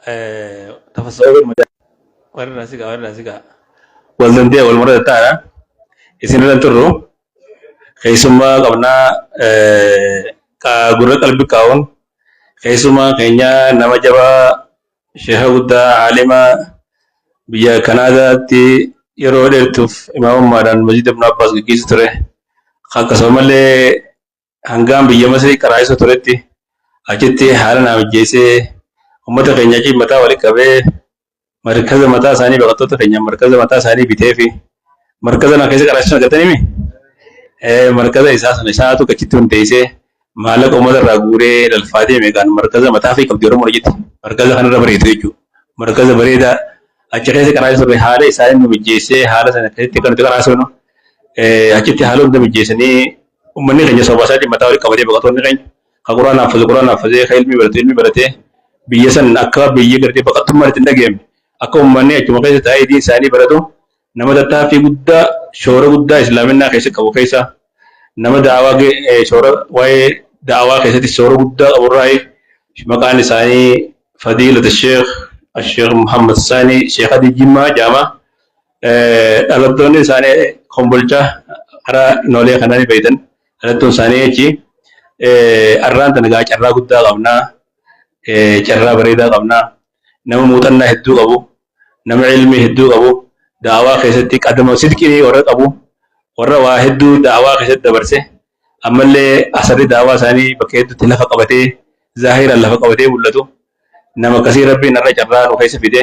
Tafassoo warra sigaa warra sigaa wal danda'e wal mara taa'aadha. Isin irra turru keessummaa qabnaa gurra qalbii kaa'uun keessummaa keenya nama jabaa sheeka guddaa aalima biyya Kanaadaatti yeroo dheertuuf imaamummaadhaan masjida Ibn Abbaas gaggeessu ture. Akkasumallee hangaan biyya Masrii qaraa'isuu turetti achitti haala naa mijjeessee uummata keenya achi mataa walitti qabee markaza mataa isaanii baqattoota keenya markaza mataa isaanii bitee fi markaza na keessa qaraa'isuu agartanii mi? Markaza isaa sana isaatu achitti hundeessee maallaqa uummata irraa guuree lalfaatee meeqaan markaza mataa fi qabdi Oromoo jetti markaza kanarra bareedu jechuudha. Markaza bareedaa achi keessa qaraa'isuu turre haala isaanii nu mijjeessee haala sana keessatti kan nuti qaraa'isnu achitti haala hunda mijjeessanii Ummanni keenya sababa isaatiin mataa walitti qabatee baqatoonni keenya ka quraana haffaze quraana haffazee ka ilmii barate ilmii baratee biyya san akka biyya gartee baqattummaan itti hin dhageemne akka ummanni achuma keessa taa'ee diin isaanii baratu nama tattaaffii guddaa shoora guddaa islaaminaa keessa qabu keessa nama da'awaa shoora waa'ee da'awaa keessatti shoora guddaa qaburraa maqaan isaanii fadiilata sheekh Sheekh Muhammad Saanii Sheekh Adii Jimmaa jedhama. Dhalattoonni isaanii Kombolchaa karaa Noolee kanaa ni beektan. Dhalattoon isaanii achi. Arraan tana gaa carraa guddaa qabnaa. Carraa bareedaa qabnaa. Nama muuxannaa hedduu qabu. Nama ilmii hedduu qabu. Da'awaa keessatti qadama sidqii warra qabu. Warra waa hedduu da'awaa keessatti dabarse. Ammallee asarri da'awaa isaanii bakka hedduutti lafa qabatee zaahiraan lafa qabatee mul'atu. Nama akkasii Rabbiin har'a carraa nu keessa fide.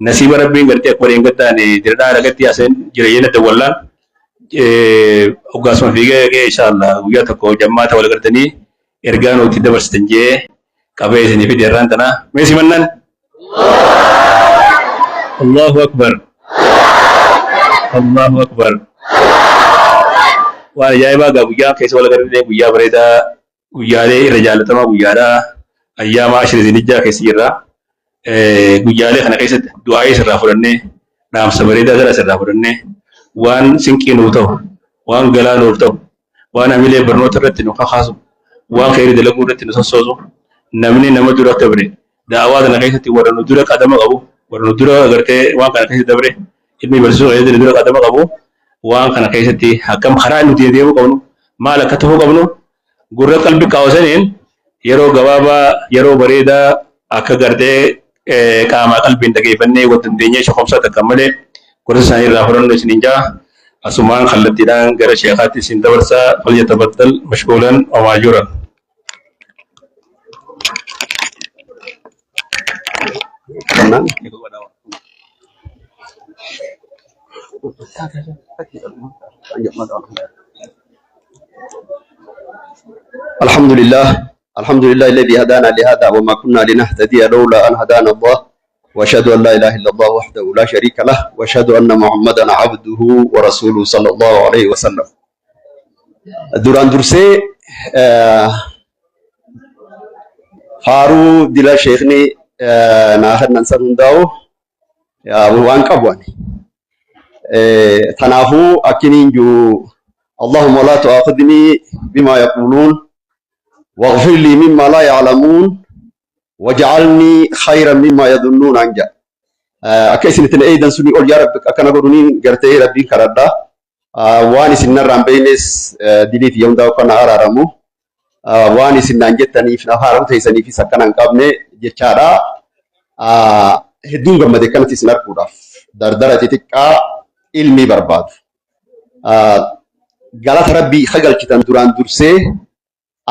Nasiiba Rabbiin gartee akkuma dheengadda ani diradhaa dhagatti aseen jireenya dawwallaan hoggaasuma fiigee dhaqee inshaallah guyyaa tokko jammaata wal gartanii ergaa nuti dabarsitan jee qabee isinii fide irraan tana. Mee simannaan? Allahu Akbar. Allahu Akbar. Waan ajaa'ibaa gaa guyyaa keessa wal agarree guyyaa bareedaa guyyaalee irra jaalatamaa guyyaadha. Ayyaama ashri zilijjaa keessa jirra. Guyyaalee kana keessatti du'aa'ii sirraa fudhannee dhaamsa bareedaa gara sirraa fudhannee waan sinqii nuuf ta'u, waan galaa nuuf ta'u, waan hamilee barnoota irratti nu kakaasu, waan kheyrii dalaguu irratti nu sossoosu, namni nama dura dabre da'awaa kana keessatti warra nu dura qadama qabu, warra nu dura agartee waan kana keessa dabre, ilmi barsiisuu keessatti nu dura qadama qabu, waan kana keessatti akkam karaa nuti deemuu qabnu, maal akka ta'uu qabnu gurra qalbi kaawwasaniin yeroo gabaabaa yeroo bareedaa akka gartee qaamaa qalbiin dhageeffannee wal dandeenyee shokomsaa takka malee gorsa isaanii irraa fudhannu isiniin jaa asumaan kallattiidhaan gara sheekaatti isin dabarsaa falyatafaddal mashkuulan wa maajuuran. الحمد لله الحمد لله الذي هدانا لهذا وما كنا لنهتدي لولا أن هدانا الله وأشهد أن لا إله إلا الله وحده لا شريك له وأشهد أن محمدا عبده ورسوله صلى الله عليه وسلم duraan dursee faaruu dila sheekni naa kennan san hundaa'u waan qabu ani. Tanaafuu akkiniin jiru Allahumma laa tu'aakhidnii bimaa yaquuluun waghfir lii mimmaa laa ya'lamuun waj'alnii khayran mimmaa yadhunnuun an jedha. Akka isin itti na eeydan sunii ol yaa Rabbi akkana godhuniin gartee Rabbiin kadhadha. Waan isin narraa hin beeknes dilii tiyya hundaa akka na araaramu. Waan isin naan jettaniif na haaramu teessaniifis akkana hin qabne jechaadha. Hedduun gammade akkanatti isin arguudhaaf. Dardara xixiqqaa ilmii barbaadu. Galata Rabbii kagalchitan duraan dursee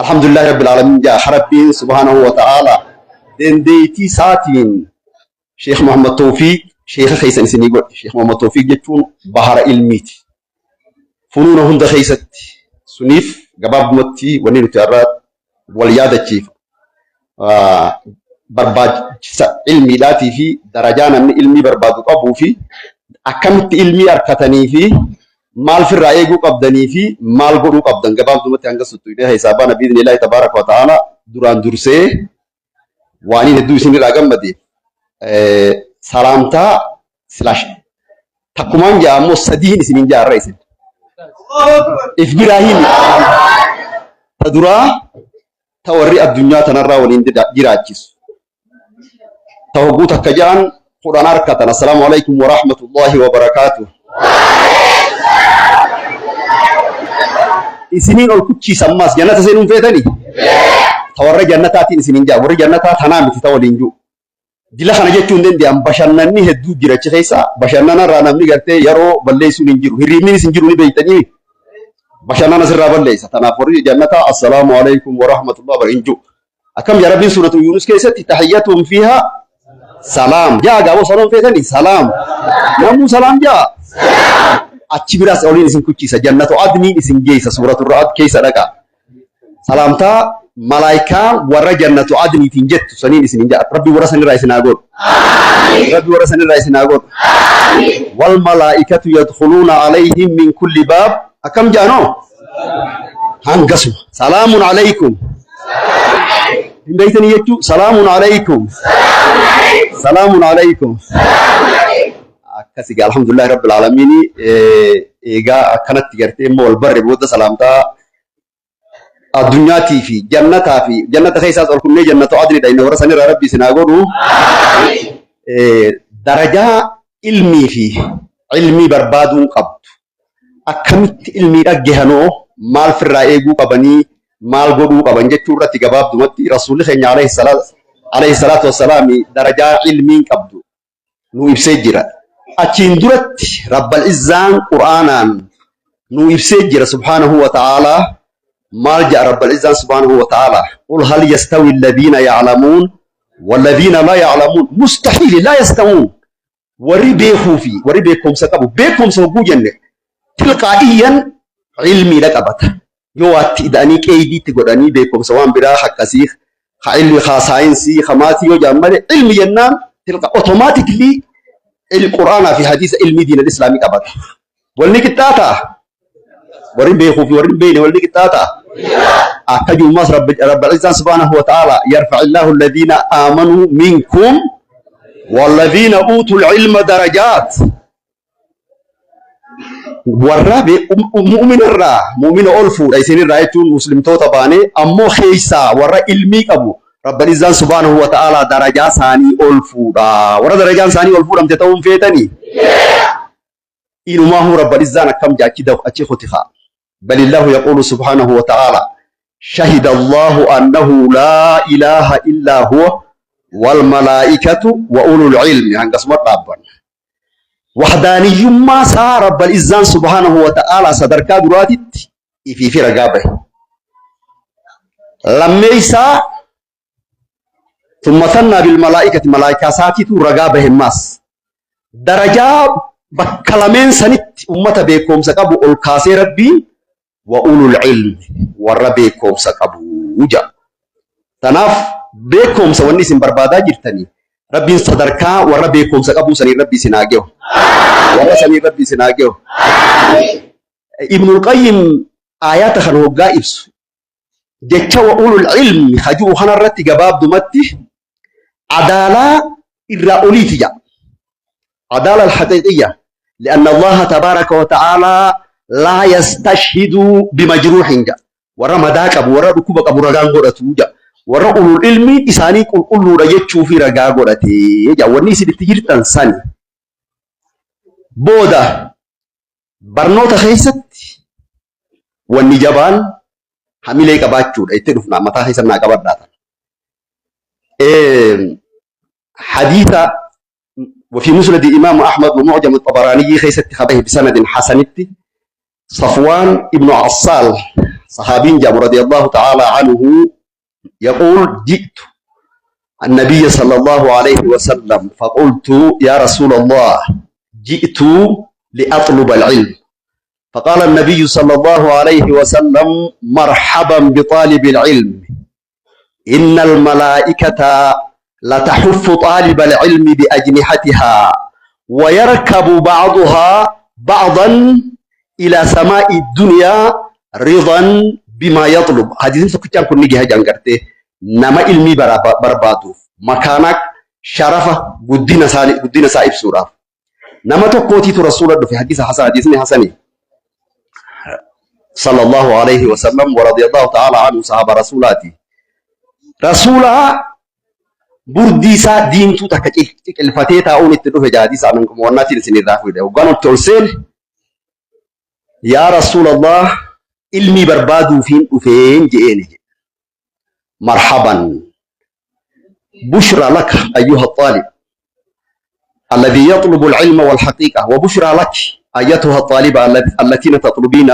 Alhamdulillahi Rabbil Aalamiin jaa Rabbiin subhaanahu wa ta'aala dandeettii isaatiin Sheekh Muhammad Tawfiiq sheekha keessan isinii godhe. Sheekh Muhammad Tawfiiq jechuun bahara ilmiiti. Funuuna hunda keessatti suniif gabaabumatti wanni nuti har'a wal yaadachiifnu barbaachisa ilmiidhaatii fi darajaa namni ilmii barbaadu qabuu fi akkamitti ilmii arkatanii fi maal firraa eeguu qabdanii fi maal godhuu qabdan gabaabdumatti hanga suttuqnee keessaa baana biidhnillaahi tabaaraka wa ta'aala. Duraan dursee waaniin hedduu isinirraa gammade salaamtaa silaash takkumaan ja'a ammoo sadiin isinin jaarra isin if biraa himi. Ta duraa ta warri addunyaa tanarraa waliin jiraachisu. Ta hogguu takka ja'an 10 harkatan. Assalaamu alaikum wa rahmatullahi wa barakaatuh. Isiniin ol kuchiisa ammaas jannata seenuun feetanii? Ta warra jannataatiin isiniin ja'a. Warri jannataa tanaa miti ta waliin jiru. Dila kana jechuu hin danda'an bashannanni hedduu jira achi keessa bashannana irraa namni gartee yeroo balleessuun hin jiru hirriibnis hin jiru ni beektanii bashannana sirraa balleessa tanaaf warri jannataa assalaamu alaikum wa rahmatullahi wa hin jiru akkam yaa rabbiin suuratu yuunus keessatti tahiyyatuhum fiihaa salaam jaa gaaboo sanoon feetanii salaam namuu salaam jaa achi biraas oliin isin kuchiisa jannatu adniin isin geessa suuratu ra'ad keessa dhaqa Salaamtaa malaayikaa warra jannatu adniitiin jettu saniin isin hin jedha. Rabbi warra sanirraa isin haa godhu. Rabbi warra sanirraa isin haa godhu. Wal malaa'ikatu yadkhuluuna alayhim min kulli baab. Akkam jaanoo? Hangasuma. Salaamun alaykum. Hin beektanii jechuu? Salaamun alaykum. Salaamun alaykum. Akkasi egaa alhamdulillahi rabbil aalamiini eegaa akkanatti gartee immoo wal barre booda salaamtaa addunyaatii fi jannataa fi jannata keessaas ol kunnee jannatu adnidha inni warra sanirraa rabbi isin haa godhu. Darajaa ilmii fi ilmii barbaaduun qabdu akkamitti ilmii dhaggehanoo maal firraa eeguu qabanii maal godhuu qaban jechuu irratti gabaabdumatti rasuulli keenya alayhi salaatu wassalaami darajaa ilmiin qabdu nu ibsee jira. Achiin duratti Rabbal Izzaan Qur'aanaan nu ibsee jira subhaanahu wa ta'aalaa maal ja'a Rabbal Izzaan subhaanahu wa ta'aalaa qul hal yastawi alladhiina ya'lamuun walladhiina laa ya'lamuun mustahiili laa yastawuun warri beekuu fi warri beekumsa qabu beekumsa hogguu jenne tilqaa'iyyan ilmiidha qabata yoo waatti ida'anii qeeydiitti godhanii beekumsa waan biraa akkasii ka ilmi ka saayinsii ka maatii yoo jedhan malee ilmi jennaan tilqa automatically qur'aanaa fi hadiisa ilmii diinal islaamii qabata. Walni qixxaataa? Warri beekuu fi warri hin beekne walni qixxaataa? Akka jirumas Rabbi Izzaan subhaanahu wa ta'ala yarfa'illahu alladhiina aamanuu minkum walladhiina uutul ilma darajaat. Warra mu'minarraa mu'mina ol fuudha isinirraa jechuun muslimtoota baanee ammoo keessaa warra ilmii qabu Rabban izzaan subhaanahu wa ta'aalaa darajaa isaanii ol fuudha. Warra darajaan isaanii ol fuudhamte ta'uun feetanii? Inumaahuu Rabban izzaan akkam jaa achi achi kutikaa. Balillahu yaquulu subhaanahu wa ta'aalaa shahida Allahu annahu laa ilaaha illaa huwa wal malaa'ikatu wa ulul ilmi hangasuma dhaabbanna. Wahdaaniyyummaa isaa Rabbal Izzaan subhaanahu wa ta'aalaa sadarkaa duraatitti ifiifi ragaa bahe. Lammeessaa thumma thannaa bil malaa'ikati malaa'ikaa isaatiitu ragaa bahe maas. Darajaa bakka lameen sanitti ummata beekumsa qabu ol kaasee Rabbiin wa ulul ilmi warra beekumsa qabu jedha. Tanaaf beekumsa wanni isin barbaadaa jirtanii Rabbiin sadarkaa warra beekumsa qabuu saniin Rabbi isin haa ge'u. Warra saniin Rabbi isin haa ge'u. Ibnul Qayyim aayaata kana hoggaa ibsu jecha wa ulul ilmi haju'u kanarratti gabaabdumatti adaalaa irraa oliiti jedha. Adaala al-haqiiqiyya li'anna Allaha tabaaraka wa ta'aalaa laa yastashhidu bimajruuhin jedha. Warra madaa qabu, warra dhukkuba qabu ragaan godhatu jedha. Warra ulul ilmiin isaanii qulqulluudha jechuufi ragaa godhate jedha. Wanni isin itti jirtan sani. Booda barnoota keessatti wanni jabaan hamilee qabaachuudha itti dhufna mataa keessan naa qabadhaa tan. Hadiisa وفي مسند الإمام أحمد ومعجم الطبراني خيست خبه بسند حسنت صفوان ابن عصال صحابي جابر رضي الله تعالى عنه يقول جئت النبي صلى الله عليه وسلم فقلت يا رسول الله جئت لأطلب العلم فقال النبي صلى الله عليه وسلم مرحبا بطالب العلم إن الملائكة لتحف طالب العلم بأجنحتها ويركب بعضها بعضا إلى سماء الدنيا رضا بما يطلب حديث سكتان كن نجي هجان قرتي نما علمي بربادوف مكانك شرفة قدنا سالي قدنا سائب سورة نما تقوتي رسول الله في حديث حسن حديث حسني صلى الله عليه وسلم ورضي الله تعالى عنه صحابة رسولاتي رسولها Burdii isaa diimtuu takka ciqilfatee taa'uun itti dhufe jaadii isaa wannaatiin isin irraa fuudhe. Hoggaan itti ol seene, "Yaa Rasuulallah, ilmii barbaaduufiin dhufeen" je'eeni jedhe. "Marhaban, bushra laka ayyuha xaalib الذي يطلب العلم والحقيقة، وبشرى لك أيتها الطالبة التي تطلبين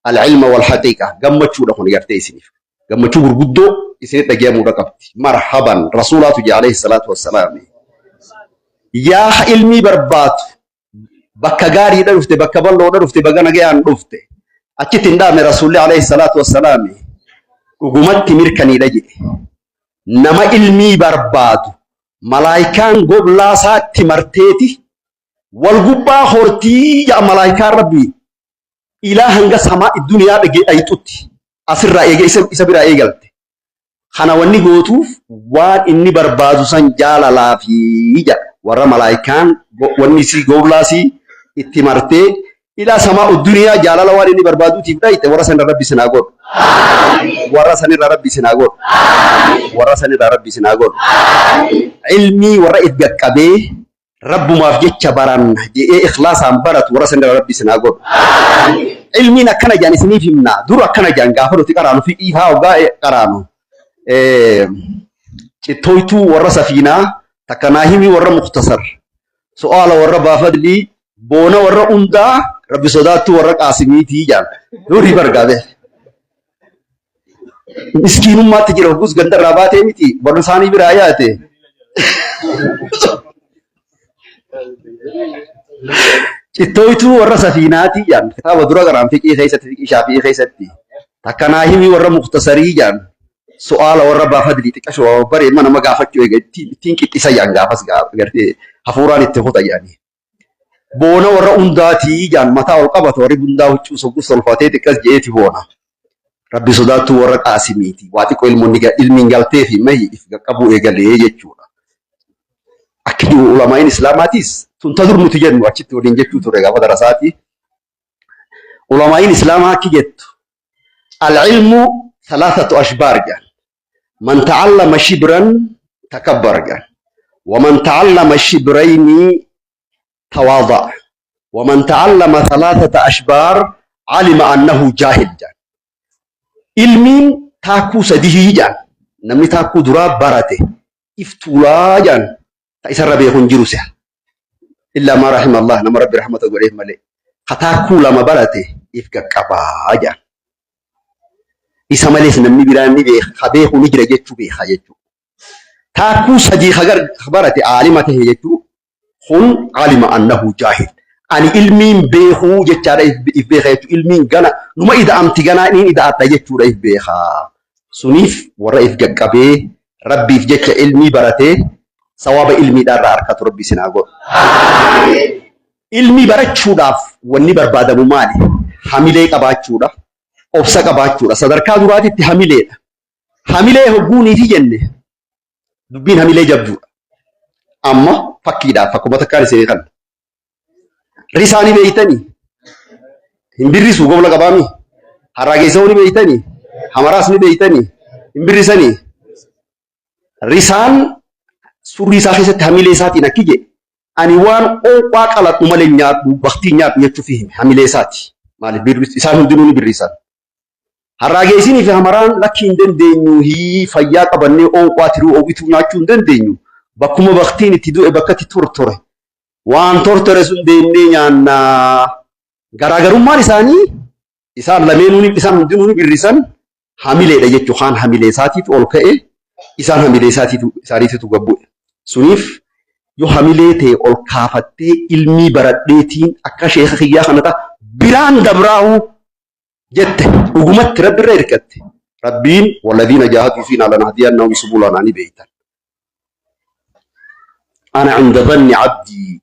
العلم والحقيقة." Gammachuudha kun gartee isiniif. Gammachuu gurguddoo isinit dhagahamuudha qabdi. Marhaban rasuulaatu jee alayhi salaatu wassalaam. Yaa ilmii barbaadu, bakka gaariidha dhufte, bakka bal'oodha dhufte, baga nagayaan dhufte. Achitti hin dhaabne rasuulli alayhi salaatu wassalaam. Dhugumatti mirkaniidha jedhe. Nama ilmii barbaadu malaayikaan goblaa isaatti marteeti wal gubbaa hortii ja'a malaayikaan rabbii ilaa hanga samaa duniyaa dhayxutti asirraa eega isa biraa eegalte. Kana wanni gootuuf waan inni barbaadu san jaalalaa fi jedha. Warra malaayikaan wanni isii goblaasii itti martee ilaa samaa duniyaa jaalala waan inni barbaaduutiif dhayxe, warra sanirra rabbi sinaa godhu. Warra sanirra rabbi sinaa godhu. Warra sanirra rabbi sinaa godhu. Ilmii warra if qaqqabee rabbumaaf jecha baranna jedhee ikhlaasaan baratu, warra sanirra rabbi sinaa godhu. Ilmiin akkana jaan isiniif himna. Dur akkana jaan gaafa nuti qaraanu fi dhiifaa hoggaa qaraanu. Cittooytuu warra safiinaa, takka naahimii warra muktasar. Su'aala warra baafadlii, boona warra hundaa, rabbi sodaattuu warra qaasimiitii jaan. Durii bargaabe. Miskiinummaatti jira, hoggus gandarraa baatee miti barru isaanii biraa yaate. Cittooytuu warra safiinaatii jaan kitaaba dura garaan fiqii keessatti, fiqii shaafii keessatti, takka naahimii warra muktasarii jaan, su'aala warra baafadlii xiqqashoo baree mana nama gaafachuu eega ittiin qixxisa jaan, gaafas gartee hafuuraan itti kuta jaanii. Boona warra hundaatii jaan, mataa ol qabata warri hundaa, huccuu soggus tolfatee xiqqas je'eeti boona. Rabbi sodaattuu warra qaasimiiti. Waa xiqqoo ilmiin galtee fi mahi if qaqqabuu eegalee jechuudha. Akka jiru ulamaa'iin islaamaatiis tun ta dur nuti jennu achitti waliin jechuu ture gaafa darasaati. Ulamaa'iin islaamaa akki jettu, العلم ثلاثة أشبار jedhan. من تعلم شبرا تكبر jedhan. ومن تعلم شبرين تواضع. ومن تعلم ثلاثة أشبار علم أنه جاهل jedhan. Ilmiin taakkuu sadihii jedhan. Namni taakkuu duraa barate if tuulaa jedhan, ta isarra beeku hin jiru si'a. إلا ما رحم الله, nama rabbi rahmata godheef malee. Ka taakkuu lama barate if qaqqabaa jedhan. Isa malees namni biraan ni beeka, ka beeku ni jira jechuu beeka jechuudha. Taakkuu sadii ka barate aalima tahe jechuu kun علم أنه جاهل. Ani ilmiin beekuu jechaadha if beeka jechuudha. Ilmiin gana numa ida'amti, ganaa inni ida'adha jechuudha if beeka. Suniif warra if qaqqabee rabbiif jecha ilmii baratee sawaaba ilmiidhaan harkatu rabbi isin haa godhu. Ilmii barachuudhaaf wanni barbaadamu maali? Hamilee qabaachuudha. Obsa qabaachuudha. Sadarkaa duraatitti hamileedha. Hamilee hogguuniifi jenne, dubbiin hamilee jabduudha. Amma fakkiidhaaf akkuma takkaan isinii kan. Risaa ni beeytanii? Hin birrisu, gobla qabaami? Harraageessa'uu ni beeytanii? Hamaraas ni beeytanii? Hin birrisanii? Risaan surrii isaa keessatti hamilee isaatiin akki jedhe, "Ani waan oowwaa qaladhu malee nyaadhu, baktii nyaadhu" jechuuf hime hamilee isaati. Maaliif isaan hundinuu ni birrisan. Harraageessinii fi hamaraan lakki hin dandeenyu, hii fayyaa qabannee oowwaa tiruu oowwituu nyaachuu hin dandeenyu. Bakkuma baktiin itti du'e, bakka itti tortore, waan tortore sun deemnee nyaannaa. Garaagarummaan isaanii, isaan lameenuu isaan hundinuu ni birrisan, hamileedha jechuun kaan hamilee isaatiitu ol ka'e, isaan hamilee isaatiitu isaaniititu gad bu'e. Suniif yoo hamilee ta'e ol kaafattee ilmii baradheetiin akka sheeka kiyyaa kana ta'a biraan dabraa'uu jette, dhugumatti rabbi irra hirkatte. Rabbiin "والذين جاهدوا فينا لنهدينهم سبلنا" ni beeytan. أنا عند ظن عبدي,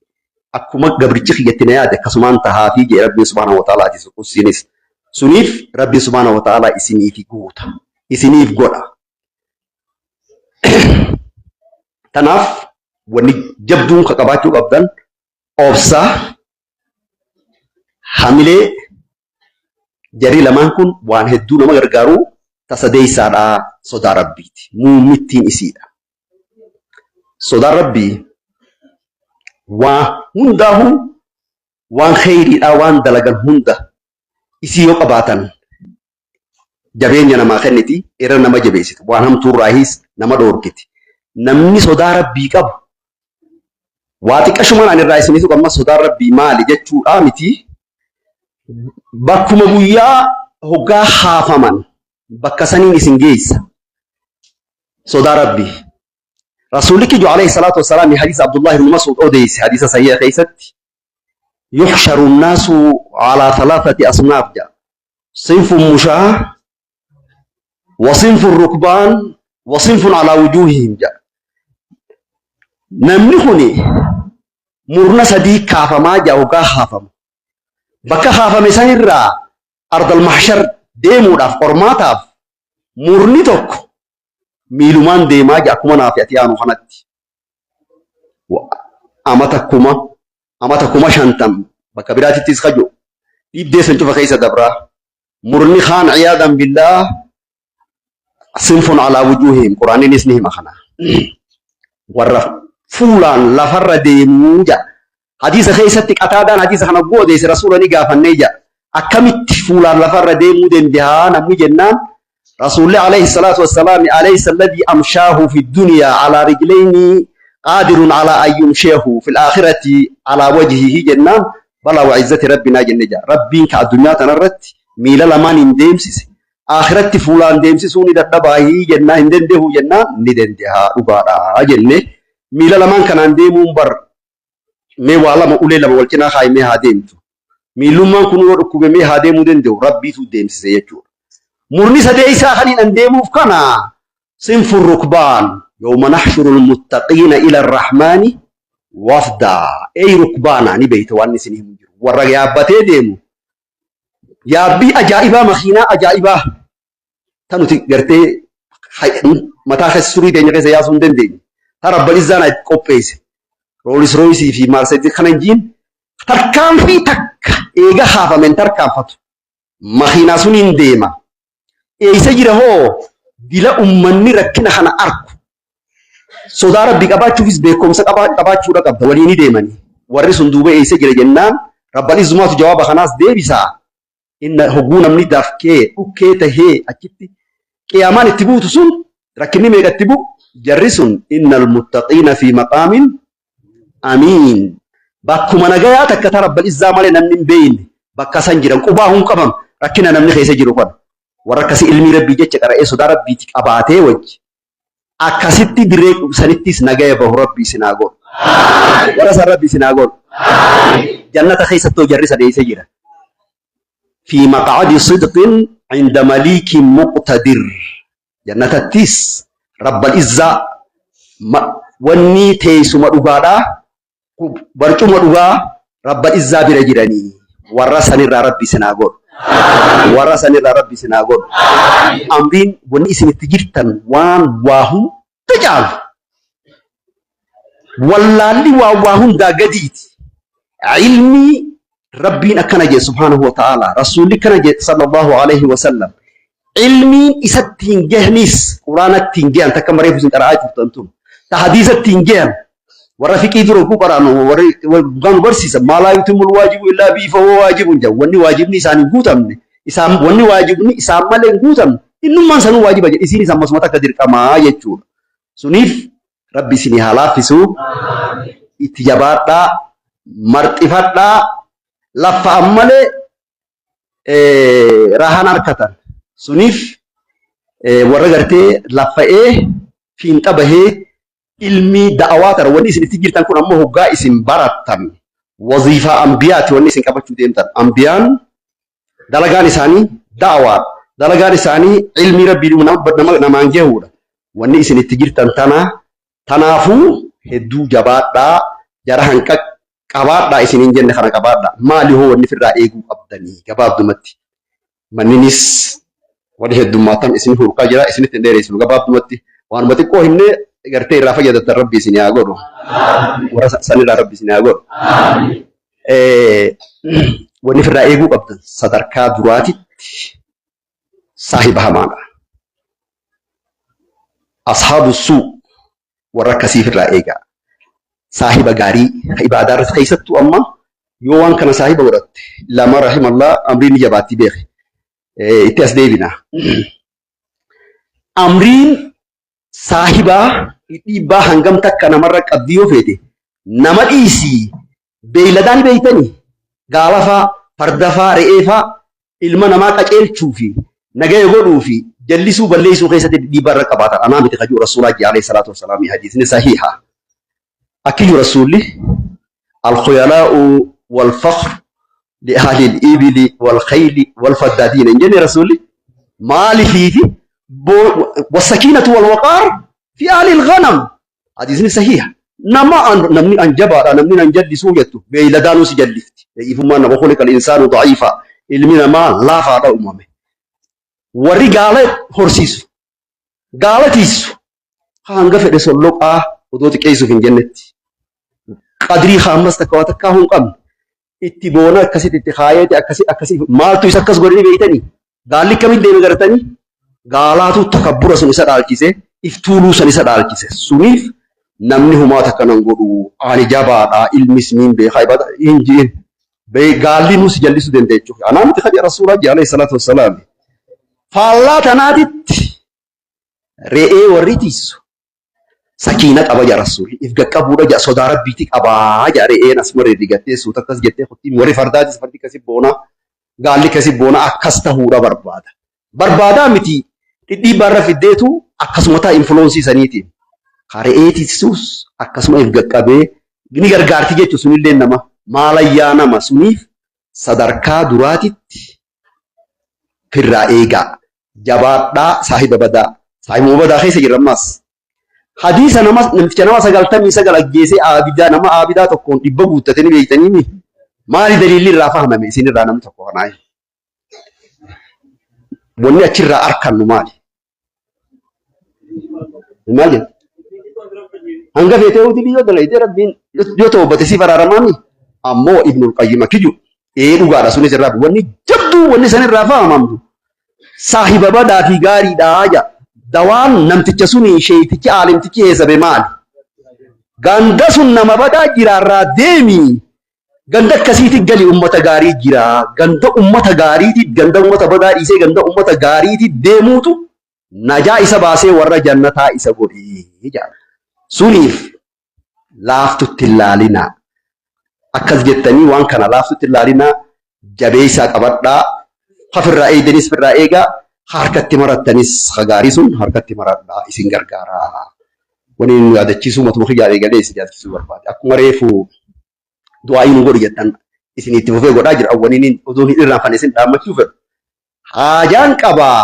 akkuma gabrichi kiyyatti na yaade akkasumaan tahaafii jee rabbiin سبحانه وتعالى ati isinis. Suniif rabbiin سبحانه وتعالى isiniif guuta. Isiniif godha. Kanaaf wanni jabduun ka qabaachuu qabdan obsa, hamilee, jarii lamaan kun waan hedduu nama gargaaru, tasadeessaadhaa sodaa rabbiiti. Muummittiin isiidha. Sodaan Rabbii waa hundaahuu waan kheyriidhaa waan dalagan hunda isii yoo qabaatan jabeenya namaa kenniti, irra nama jabeessiti, waan hamtuurraahiis nama dhoorkiti. Namni sodaa Rabbii qabu waa xiqqashumaan ani irraa isinii tuqa amma sodaan Rabbii maali jechuudhaa miti. Bakkuma guyyaa hoggaa haafaman bakka saniin isin geessa. Sodaa Rabbii. Rasuulli kiyyu alayhi salaatu wassalaam hadiisa Abdullah ibn Mas'ud odeesse hadiisa sahiha keessatti yuhsharu nnaasu alaa thalathati asnaaf jedha. Sinfun mushaa wa sinfun rukbaan wa sinfun alaa wujuuhihim jedha. Namni kuni murna sadii kaafamaa jedha hoggaa haafamu. Bakka haafame sanirraa ardal mahshar deemuudhaaf qormaataaf murni tokko miilumaan deemaa jira akkuma naafi ati aanu kanatti. Amata kuma amata 50,000 bakka biraatittis kaju dhibdee san cufa keessa dabraa. Murni kaan ciyaadan billaa sinfun alaa wujuuhihim quraaninis ni hima kana. Warra fuulaan lafarra deemuu jedha. Hadiisa keessatti Qataadaan hadiisa kana hogguu odeesse Rasuula ni gaafannee jedha. Akkamitti fuulaan lafarra deemuu danda'a namni jennaan Rasuulli alayhi salaatu wassalaam alaysa alladhii amshaahu fi dunyaa alaa rijlayni qaadirun alaa an yumshiyahu fil aakhirati alaa wajhihi jennaan balaa wa izzati rabbinaa jenne jedha. Rabbiin ka addunyaa tanarratti miila lamaan hin deemsise aakhiratti fuulaan deemsisuu ni dadhabaahii jennaa hin dandehu jennaan ni dandeha dhugaadha jenne miila lamaan kanaan deemuun bar mee waa lama ulee lama wal cinaa kaa'i mee haa deemtu. Miillummaan kun yoo dhukkube mee haa deemuu danda'u rabbiitu deemsise jechuudha. Murni sadeessaa kan hin deemuuf kana sinfur rukbaan yawma nahshuru almuttaqiina ila arrahmaani wafdaa. Ey rukbaana ni beeyta waan isin himu jiru. Warra yaabbatee deemu yaabbii ajaa'ibaa makiinaa ajaa'ibaa ta nuti gartee mataa keessa surii teenya keessa yaasuu hin dandeenye. Ta rabbal izzaan qopheesse. Roolis Rooyisii fi Maarseedii kana hin tarkaanfii takka eega haafameen tarkaanfatu. Makiinaa suniin deema. Eessa jira hoo dila ummanni rakkina kana arku. Sodaa rabbi qabaachuufis beekumsa qabaachuudha qabda waliin ni deemani. Warri sun duuba eessa jira jennaan rabbal izzumaatu jawaaba kanaas deebisaa. Inna hogguu namni dafkee dhukkee tahee achitti qiyaamaan itti buutu sun rakkinni meeqa itti bu'u jarri sun innal muttaqiina fi maqaamin amiin bakkuma nagayaa takka ta rabbal izzaa malee namni hin beeyne bakka san jiran qubaa hun qaban rakkina namni keessa jiru kana warra akkasii ilmii rabbii jecha qara'ee sodaa rabbiiti qabaatee wajji akkasitti dirree sanittis nagaya bahu rabbi isin haa godhu. Warra san rabbi isin haa godhu. Jannata keessattoo jarri san eessa jira? Fi maq'adi sidqin inda maliikin muqtadir. Jannatattis rabbal izzaa wanni teessuma dhugaadhaa barcuma dhugaa rabbal izzaa bira jiranii warra sanirraa rabbi isin haa godhu. Warra sanirraa rabbi isin haa godhu. Amriin wanni isin itti jirtan waan waa hunda caalu. Wallaalli waan waa hundaa gadiiti. Ilmii rabbiin akkana jedhe subhaanahu wa ta'ala. Rasuulli akkana jedhe sallallahu alaihi wa sallam. Ilmiin isatti hin gahanis quraanatti hin gahan takka mareefu isin qara'aa turtan tun. Ta hadiisatti hin gahan. Warra fiqii dura oguu qaraanu warri dhugaa nu barsiisan maa laa yutimul waajibu illaa bihi fahuwa waajibun jedhu wanni waajibni isaan hin guutamne isaan wanni waajibni isaan malee hin guutamne innummaan sanuu waajiba jedhe isiin isaan masuma takka dirqamaa jechuudha. Suniif rabbi isinii haa laaffisu itti jabaadhaa marxifadhaa laffa'an malee rahaan harkatan. Suniif warra gartee laffa'ee fiinxa bahee ilmii da'awaa tana wanni isin itti jirtan kun ammoo hoggaa isin barattan waziifaa ambiyaati wanni isin qabachuu deemtan. Ambiyaan dalagaan isaanii da'awaadha. Dalagaan isaanii ilmii rabbii namaan gahuudha. Wanni isin itti jirtan tana tanaafuu hedduu jabaadhaa jara hanqa qabaadhaa isiniin jenne kana qabaadhaa. Maali hoo wanni firraa eeguu qabdanii gabaabdumatti. Manninis wali heddummaatan isin hurkaa jira isinitti hin dheereessinu gabaabdumatti waanuma xiqqoo himnee gartee irraa fayyadatan rabbi isin haa godhu. Warra sanirraa rabbi isin haa godhu. Wanni firraa eeguu qabdan sadarkaa duraatitti saahiba hamaadha. Ashaabu suu. Warra akkasiif irraa eegaa. Saahiba gaarii ka ibaadaa irratti keessattuu amma yoo waan kana saahiba godhatte lama rahimallaa amriin ni jabaatti beeki. Itti as deebina. Amriin saahibaa dhiibbaa hangam takka namarra qabdi yoo feete nama dhiisii beeyladaa ni beeytanii gaalafaa fardafaa re'eefaa ilma namaa qaceelchuu fi nagaya godhuu fi jallisuu balleessuu keessatti dhiibbaa irra qabaatan anaa miti kajuu rasuulaa jee alayhi salaatu wassalaam hadiisni sahiha akkiyyuu rasuulli alkhuyalaa'u walfakhr li'ahli al-ibili walkhayli walfaddaadiina hin jenne rasuulli maalifiifi wasakiinatu walwaqaar fi ahli al-ghanam. Hadiisni sahiha. Nama namni an jabaadha namni nan jallisuu jettu beeyladaanuu si jallifti. Da'iifummaan nama khuliqa al-insaanu da'iifa. Ilmi namaa laafaadha uumame. Warri gaala horsiisu gaala tiisu hanga fedhe solloqaa odoo xiqqeessuuf hin jennetti. Qadrii haammas takka waa takkaa hin qabne. Itti boona akkasitti itti kaayeeti akkasi akkasi maaltu isa akkas godhanii beeytanii gaalli akkamiin deeme gartanii gaalaatu takabbura sun isa dhaalchise if tuuluu san isa dhaalchise suniif namni humaa takka nan godhu ani jabaadha ilmis niin beekaa ibada hin ji'in gaalli nus jallisuu danda'a jechuudha anaa miti kaji rasuulaa jee alayhi salaatu wassalaam faallaa tanaatitti re'ee warri tiisu Sakiina qaba jaa rasuulli. If gaqqabuudha jaa sodaa rabbiiti qabaa jaa re'een asuma rirrigattee suuta akkas jettee kuttiin warri fardaatis fardi akkasi boonaa gaalli akkasi boonaa akkas tahuudha barbaada. Barbaadaa miti dhidhiibbaa irra fiddeetu akkasuma ta'a infuloonsii saniitiin. Ka re'eetisus akkasuma if gaqqabee ni gargaarti jechuun sunillee nama maalayyaa nama suniif sadarkaa duraatitti firraa eegaa. Jabaadhaa saahiba badaa. Saahibuma badaa keessa jirra ammaas. Hadiisa nama namticha nama 99 ajjeesee aabidaa nama aabidaa tokkoon dhibba guuttate ni beektaniimi. Maali daliilli irraa fahamame isin irraa namni tokko kanaa? Wanni achirraa arkannu maali? Maal jenna? Hanga feetee hojii yoo dalayte rabbiin yoo toobate siif araaramaami. Ammoo Ibnul Qayyim akki jiru ee dhugaadha sunis irraa wanni jabduu wanni san irraa fahamamtu saahiba badaa fi gaariidha jedha. Dawaan namticha suni sheeytichi aalimtichi heesabe maali? Ganda sun nama badaa jiraarraa deemi. Ganda akkasiitti gali ummata gaarii jira. Ganda ummata gaariiti ganda ummata badaa dhiisee ganda ummata gaariiti deemuutu najaa isa baasee warra jannataa isa godhe jedha. Suniif laaftutti hin laalinaa. Akkas jettanii waan kana laaftutti hin laalinaa jabeessaa qabadhaa. Hafirraa eegdanis firraa eegaa harkatti marattanis gaarii sun harkatti maradhaa isin gargaara. Wani nu yaadachiisuu matuma kiyyaa eegalee isin yaadachiisuu barbaade. Akkuma reefu du'aa'ii nu godhi jettan isin itti fufee godhaa jira. Wani inni odoo hin irraanfanne isin dhaammachuu fedhu. Haajaan qabaa.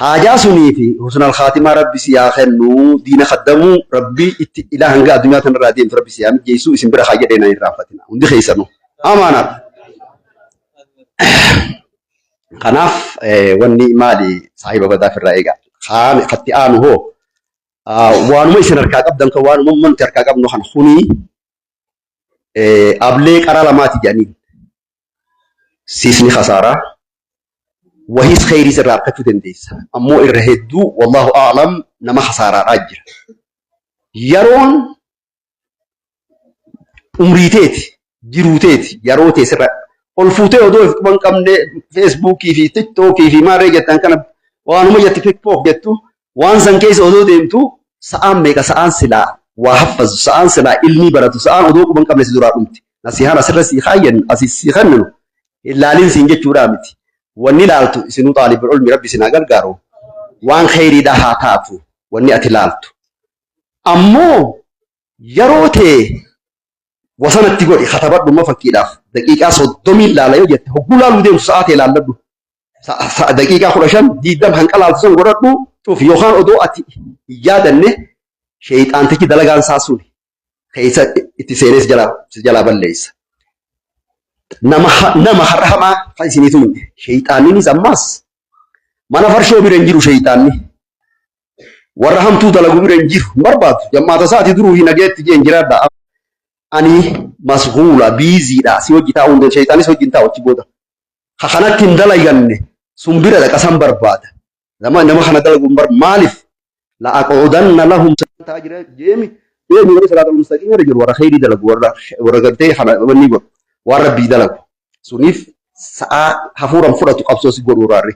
Haajaa sunii fi husnal khaatimaa rabbi si haa kennu diina kaddamuu rabbi itti ilaa hanga addunyaa tanarraa deemtu rabbi si haa mijeessu isin bira haa jedhee na irraanfatina. Hundi keessanuu. Amaanaadha. Kanaaf wanni maali saahiba badaa ofirraa eegaa. Kaan katti aanu hoo waanuma isin harkaa qabdan kan waanuma nuti harkaa qabnu kan kuni ablee qara lamaati jedhanii siisni khasaaraa wahiis kheyriis irraa argachuu dandeessa. Ammoo irra hedduu wallaahu a'lam nama khasaaraadhaa jira. Yeroon umrii teeti jiruu teeti yeroo tee sirra ol fuutee odoo if quban qabne feesbuukii fi tiktookii fi maarree jettan kana waanuma jetti tiktook jettu waan san keessa odoo deemtu sa'aan meeqa sa'aan silaa waa haffazu sa'aan silaa ilmii baratu sa'aan odoo quban qabne si duraa dhumti nasihaan asirra sii kaayyan asii sii kenninu hin laalin siin jechuudhaa miti wanni laaltu isinuu xaalibul ilmi rabbi isin haa gargaaru waan kheyriidhaa haa taatu wanni ati laaltu Ammoo yeroo tee wasanatti godhi katabadhu amma fakkiidhaaf daqiiqaa soddomiin laala yoo jette hogguu laaluu deemtu sa'aa tee laalladhu. Daqiiqaa 15 20 hanqa laaltu san godhadhu cufi yookaan odoo ati hin yaadanne sheeyxaantichi dalagaan isaa suni keessa itti seenee si jalaa balleessa. Nama har'a hamaa kan isiniitu hin sheeyxaanninis ammaas mana farshoo bira hin jiru sheeyxaanni. Warra hamtuu dalagu bira hin jiru hin barbaadu. Jammaata isaati duruu hin nageetti jeen jiraadha. Ani masguula biiziidha si hojii taa'uu hin danda'u. Sheeyxaanis hojii hin taa'u achi booda. Ka kanatti hin dalaganne sun bira dhaqa san barbaada. Nama kana dalagu hin barbaadu. Maaliif? La'aquudanna lahum ta'aa jira jeemi deemi warri siraatal mustaqiim irra jiru warra kheyrii dalagu warra warra gartee kana wanni godhu waan rabbii dalagu suniif sa'aa hafuuran fudhatu qabsoo si godhu raarri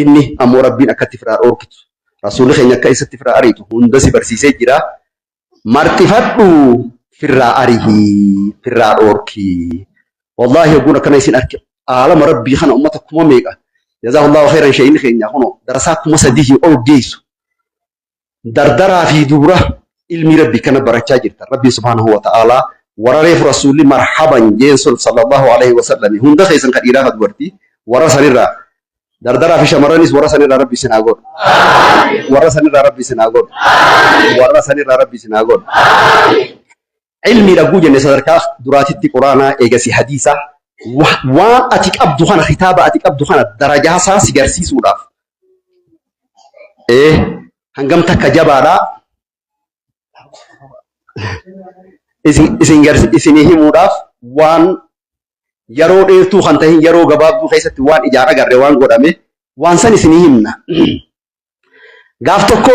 inni ammoo rabbiin akkatti firaa dhoorkitu rasuulli keenya akka isatti firaa ariitu hunda si barsiisee jira marxifadhu firraa arihi firraa dhoorki wallaahi hogguun akkana isin arke aalama rabbii kana ummata kuma meeqa jazaahullahu khairan sheeyni keenya kuno darasaa 3000 ol geessu dardaraa fi dubra ilmii rabbii kana barachaa jirtan rabbiin subhaanahu wa ta'aalaa warra reefu rasuulli marhaban jeen sun sallallahu alaihi wasallam hunda keessan ka dhiiraa ka dubartii warra sanirraa Dardaraa fi shamarranis warra sanirraa rabbi isin haa godhu. Warra sanirraa rabbi isin haa godhu. Warra sanirraa rabbi isin haa godhu. Ilmii dhagguu jenne sadarkaa duraatitti quraanaa eegasi hadiisa waan ati qabdu kana kitaaba ati qabdu kana darajaa isaa si garsiisuudhaaf ee hangam takka jabaadhaa isin isin garsi isinii himuudhaaf waan yeroo dheertuu kan tahin yeroo gabaabduu keessatti waan ijaan agarre waan godhame waan san isinii himna. Gaaf tokko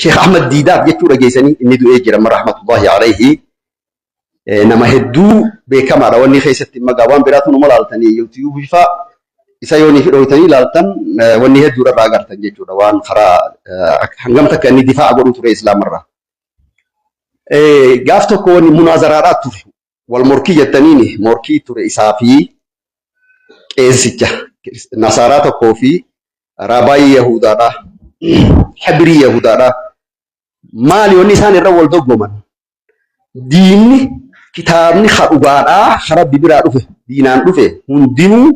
Sheekh Ahmad Diidaat jechuu dhageessanii inni du'ee jira amma rahmatullahi alayhi nama hedduu beekamaadha wanni keessatti magaa waan biraatu numa laaltanii yuutiyuubii faa isa yoo ni fidhooytanii laaltan wanni hedduu irraa agartan jechuudha waan karaa hangam takka inni difaa'a godhuu ture islaamarraa. Gaaf tokko wanni munaazaraadhaa ture wal morkii jettaniini morkii ture isaa fi qeesicha nasaaraa tokkoo fi raabaayii yahudaadhaa hibirii yahudaadhaa maali wanni isaan irra wal dorgoman Diinni kitaabni ka dhugaadhaa ka Rabbi biraa dhufe diinaan dhufe hundinuu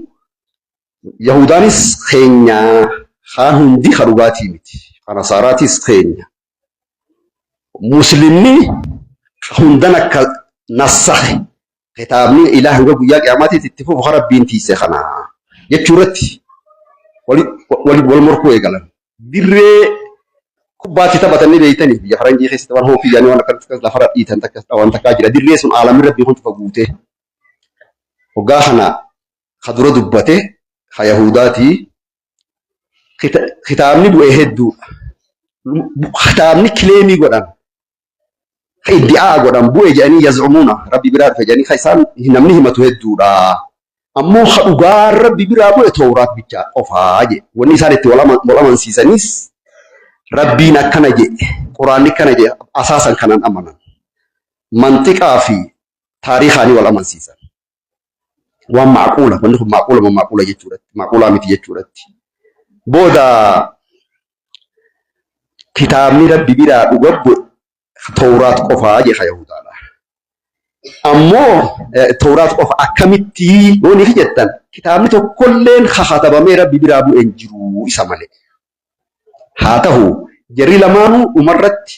Yahudaanis keenya kaan hundi ka dhugaatii miti. Ka Nasaaraatis keenya. Muslimni hundan akka nassahe kitaabni ilaa hanga guyyaa qiyaamaatiitti itti fufu ka Rabbiin tiise kana jechuu irratti wal morkuu eegalan. Dirree kubbaatti taphatan ni beektanii biyya faranjii keessatti waan hookii jedhanii waan akkas akkas lafarra dhiitan takka waan takkaa jira. Dirree sun aalamni rabbii kun cufa guutee. Hoggaa kana ka dura dubbate ka Yahudaati. Kitaabni bu'e hedduudha. Kitaabni kileemii godhan ka iddi'aa godhan bu'e jedhanii yaz'umuuna rabbi biraa dhufe jedhanii ka isaan namni himatu hedduudha. Ammoo ka dhugaa rabbi biraa bu'e tooraat bichaa qofaa jedhe. Wanni isaan itti wal amansiisanis rabbiin akkana jedhe quraanni akkana jedhe asaasan kanan amanan. Manxiqaa fi taariikaanii wal amansiisan. Waan macquula wanni kun macquula moo macquula jechuudhatti macquulaa miti jechuudhatti. Booda kitaabni rabbi biraa dhuga bu'e tooraat qofaa jedha Yahudaadha. Ammoo tooraat qofa akkamitti yoo ni jettan kitaabni tokkolleen kakatabamee rabbi biraa bu'e hin jiru isa malee. Haa ta'u jarri lamaanuu dhumarratti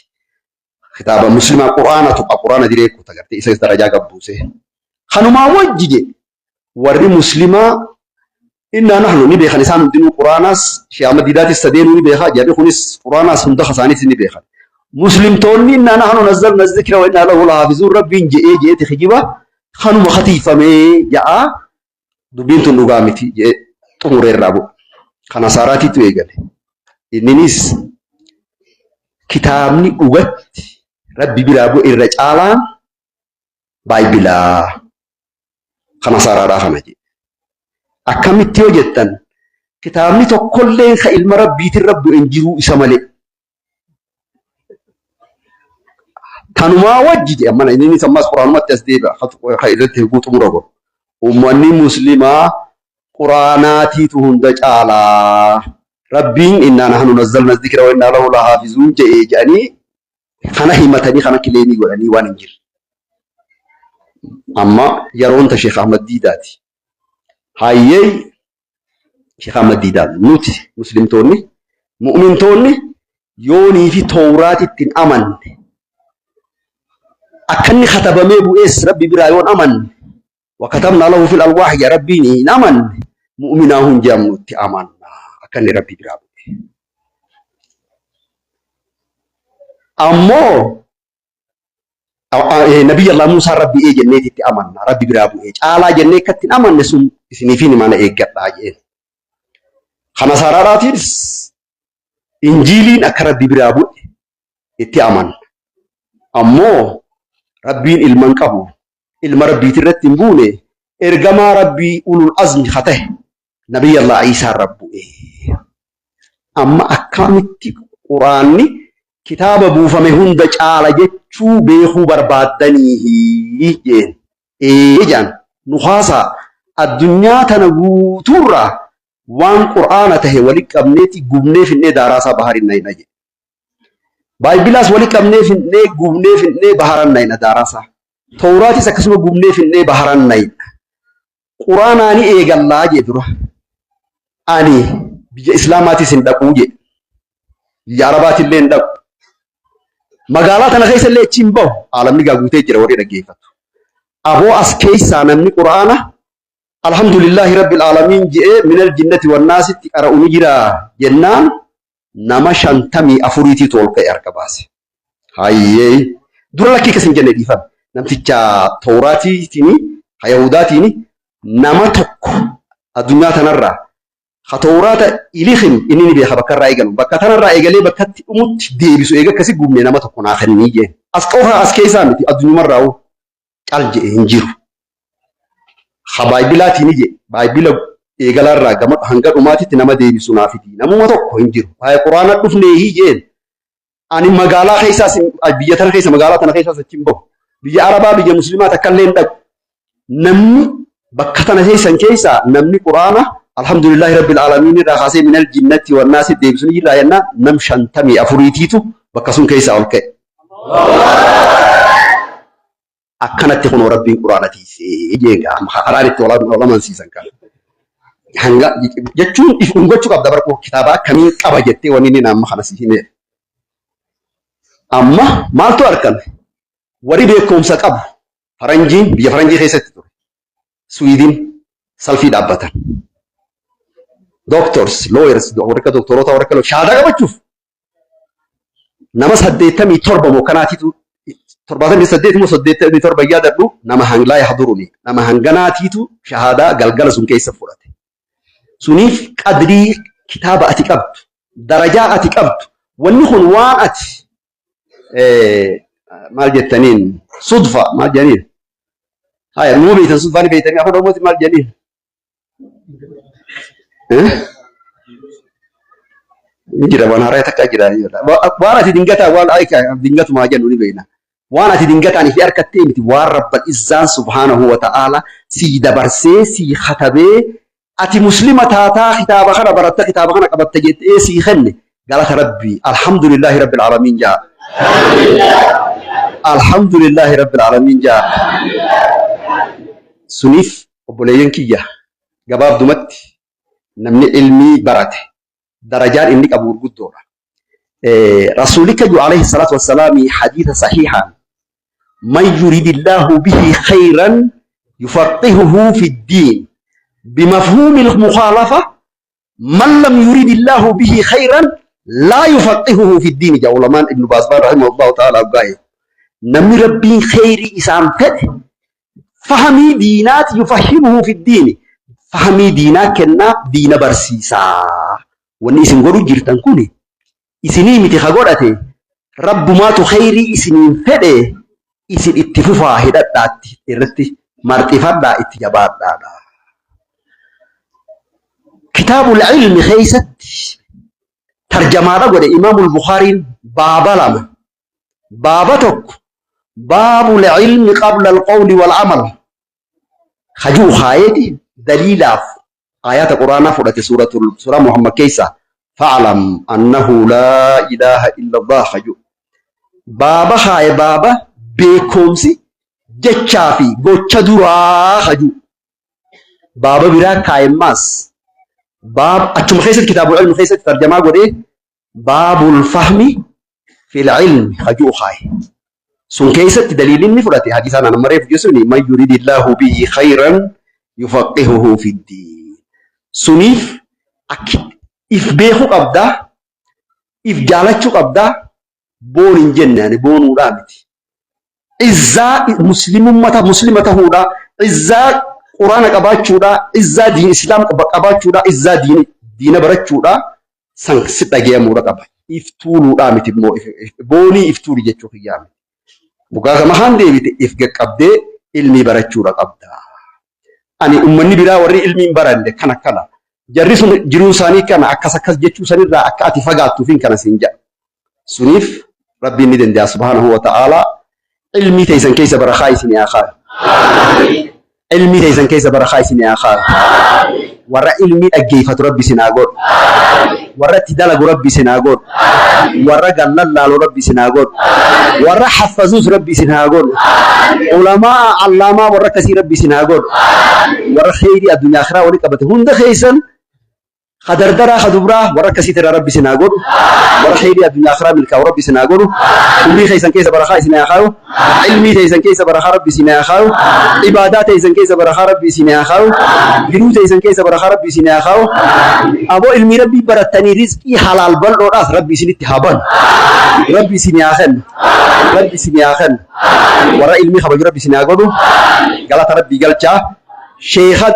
kitaaba muslimaa quraana tuqa quraana diree kuta gartee isa darajaa gabbuuse. Kanumaa wajji jedhe warri muslimaa innaa nahnu ni beekan isaan hundinuu quraanaas Sheekh Ahmad Diidaatis sadeenuu ni beeka jarri kunis quraanaas hunda isaaniitis ni beekan. Muslimtoonni innaa nahnu nazzalna zikra wa innaa lahu lahaafizuun rabbiin je'ee je'eeti kijiba kanuma katiifamee ja'a dubbiin tun dhugaa miti je'ee xumuree irraa bu'e. Kana saaraatiitu eegale. Inninis kitaabni dhugatti rabbi biraa bu'e irra caalaan baayibilaa kana saaraadhaa kana jedhe. Akkamitti yoo jettan kitaabni tokkolleen ka ilma rabbiitirra bu'e hin jiruu isa malee. Tanumaa wajji jedhe mana inni ammas quraanumatti as deebi'a ka irratti heguu xumura godhu. Uummanni muslimaa quraanaatiitu hunda caalaa. Rabbiin innaa nahnu nazzalna zikra wa innaa lahu lahaafizuun jedhee jedhanii kana himatanii kana kileemii godhanii waan hin jirre. Amma yeroon ta Sheekh Ahmad Diidaati. Hayyee Sheekh Ahmad Diidaa nuti muslimtoonni mu'mintoonni yoonii fi towraatitti hin amanne akka inni katabamee bu'ees rabbi biraa yoon amanne wakatabnaa lahu fil alwaahi yaa rabbiin hin amanne mu'minaa hun jedhamnu itti amanna akka inni rabbi biraa bu'e. Ammoo Nabiyyi Allah Muusaa rabbi ee jenneeti itti amanna rabbi biraa bu'ee caalaa jennee akka itti hin amanne sun isiniifin himana eeggadhaa jeen. Kana saaraadhaatiinis Injiiliin akka Rabbi biraa bu'e itti amanna. Ammoo Rabbiin ilma hin qabu. Ilma Rabbiiti irratti hin buune ergamaa Rabbii ulul azmi ka tahe Nabiyyallah Iisaa irra bu'e. Amma akkamitti Quraanni kitaaba buufame hunda caala jechuu beekuu barbaaddaniihi jeen. Ee jaan nu haasaa addunyaa tana guutuurraa waan Qur'aana tahe wali qabneeti gubnee finnee daaraasaa baharin nayna jedhe. Baayibilaas wali qabnee finnee gubnee finnee baharan nayna daaraasaa. Tawraatis akkasuma gubnee finnee baharan nayna. Qur'aanaa ni eegallaa jee dura. Ani biyya Islaamaatis hin dhaquu jee. Biyya Arabaatillee hin dhaqu. Magaalaa tana keessa illee achi hin bahu. Aalamni gaa guutee jira warri dhaggeeffatu. Aboo as keessaa namni Qur'aana Alhamdulillaahi Rabbil Aalamiin je'ee minal jinnati wannaasitti qara'u ni jira jennaan nama 54tiitu ol ka'e harka baase. Hayyee dura lakkii akkas hin jenne dhiifame. Namticha Tawraatiitiin ha Yahuudaatiin nama tokko addunyaa tanarraa ha Tawraata ilikhim inni ni beeka bakka irraa eegalu. Bakka tanarraa eegalee bakkatti dhumutti deebisu eega akkasi gubne nama tokko naa kennii jeen. As qofa as keessaa miti addunyumarraa cal je'e hin jiru. Ha baaybilaatiini je'e baaybila eegalaarraa gama hanga dhumaatitti nama deebisu naa fidi. Namuma tokko hin jiru. Haaya quraana dhufneehii jeen. Ani magaalaa keessaas biyya tana keessa magaalaa tana keessaas achi hin bahu. Biyya Arabaa biyya Muslimaa takka illee hin dhaqu. Namni bakka tana keessan keessaa namni quraana alhamdulillahi rabbil aalamiin irraa kaasee minal jinnatti wannaasi deebisu ni jirraa jennaan nam 54tiitu bakka sun keessaa ol ka'e. Akkanatti kunoo rabbiin quraana tiisee jeen gaa amma karaan itti wal amansiisan kana. Hanga jechuun if dhungachuu qabda bara kitaaba akkamiin qaba jettee wanni inni amma kana si himee. Amma maaltu argame? Warri beekumsa qabu faranjiin biyya faranjii keessatti ture. Swiidin salfii dhaabbatan. Doctors, lawyers, warra akka doktoroota warra akka shahaadaa qabachuuf nama 87 moo kanaatiitu 78 moo 87 yaadadhu nama hanglaa yahduruni nama hanganaatiitu shahaadaa galgala sun keessa fudhate. Suniif qadrii kitaaba ati qabdu darajaa ati qabdu wanni kun waan ati maal jettaniin sudfa maal jedhaniin haya numa beektan sudfaa ni beektanii afaan oromooti maal jedhaniin Ni jira waan haaraa takka jira. Waan ati dingataa waan dingatumaa jennu ni beekna. Waan ati dingataan fi harkattee miti waan rabbal izzaan subhaanahu wa ta'aala sii dabarsee sii katabee ati muslima taataa kitaaba kana baratta kitaaba kana qabatta jettee sii kenne galata rabbii alhamdulillaahi rabbil aalamiin jaa. Alhamdulillaahi rabbil aalamiin jaa. Suniif obboleeyyan kiyya gabaabdumatti namni ilmii barate darajaan inni qabu gurguddoodha. Rasuuli kayyu alayhi salaatu wassalaami hadiisa sahiihaan man yuridillaahu bihi khayran yufaqihuhu fi ddiin bimafhuumi mukaalafa man lam yuridillaahu bihi khayran laa yufaqihuhu fi ddiini jedha ulamaan ibnu baasbaan rahimahullahu ta'ala gaa'e namni rabbiin khayrii isaan fedhe fahamii diinaati yufahimuhu fi diini fahamii diinaa kennaaf diina barsiisaa wanni isin godhu jirtan kuni isinii miti ka godhate rabbumaatu kheyrii isiniin fedhe isin itti fufaa hidhadhaatti irratti marxifadhaa itti jabaadhaadha. Kitaabul ilmi keessatti tarjamaadha godhe Imaamul Bukhaariin baaba lama Baaba tokko baabul ilmi qabla alqawli wal amal hajuu kaayeeti daliilaaf aayaata quraanaa fudhate suuratul suuraa Muhammad keessa fa'alam annahu laa ilaaha illallah hajuu baaba kaaye baaba beekumsi jechaa fi gocha duraa hajuu baaba biraa kaayemmaas baab achuma keessatti kitaabul ilmi keessatti tarjamaa godhee Baabul fahmi fil ilmi hajuu kaaye. Sun keessatti daliilli inni fudhate hadiisaan an amma reefu jechuun man yuridillaahu bihi khayran yufaqihuhu fiddiin. Suniif akki if beekuu qabdaa, if jaalachuu qabdaa, boon hin jenne ani boonuudhaa miti. Izzaa muslimummaa muslima tahuudha, izzaa quraana qabaachuudha, izzaa diin islaam qabaachuudha, izzaa diina barachuudha. San si dhageeyamuudha qaba. If tuuluudhaa miti immoo boonii if tuuli jechuu kiyyaa miti. Dhugaa gama kaan deebite if gaqqabdee ilmii barachuudha qabda. Ani ummanni biraa warri ilmii hin baranne kana kana jarri sun jiruun isaanii kana akkas akkas jechuu sanirraa akka ati fagaattuufin kana siin jedha. Suniif Rabbiin ni danda'a subhaanahu wa ta'aalaa ilmii teessan keessa barakaa isinii haa kaayu. Ilmii teessan keessa barakaa isinii haa kaayu. Warra ilmii dhaggeeffatu Rabbi isin haa godhu. Warra itti dalagu Rabbi isin haa godhu. Warra gallallaalu Rabbi isin haa godhu. Warra haffazuus Rabbi isin haa godhu. Ulamaa allaamaa warra akkasii Rabbi isin haa godhu. Warra kheyrii addunyaa akhiraa wali qabate hunda keessan Ka dardaraa ka dubraa warra akkasiitirraa Rabbi isin haa godhu. Warra kheyrii addunyaa akhiraa milkaa'u Rabbi isin haa godhu. Umrii keessan keessa barakaa isin haa kaayu. Ilmii teessan keessa barakaa Rabbi isin haa kaayu. Ibaadaa teessan keessa barakaa Rabbi isin haa kaayu. Jiruu teessan keessa barakaa Rabbi isin haa kaayu. Aboo ilmii Rabbii barattanii rizqii halaal bal'oodhaas Rabbi isinitti haa banu. Rabbi isin haa kennu. Rabbi isin haa kennu. Warra ilmii kabaju Rabbi isin haa godhu. Galata Rabbii galchaa. Sheekha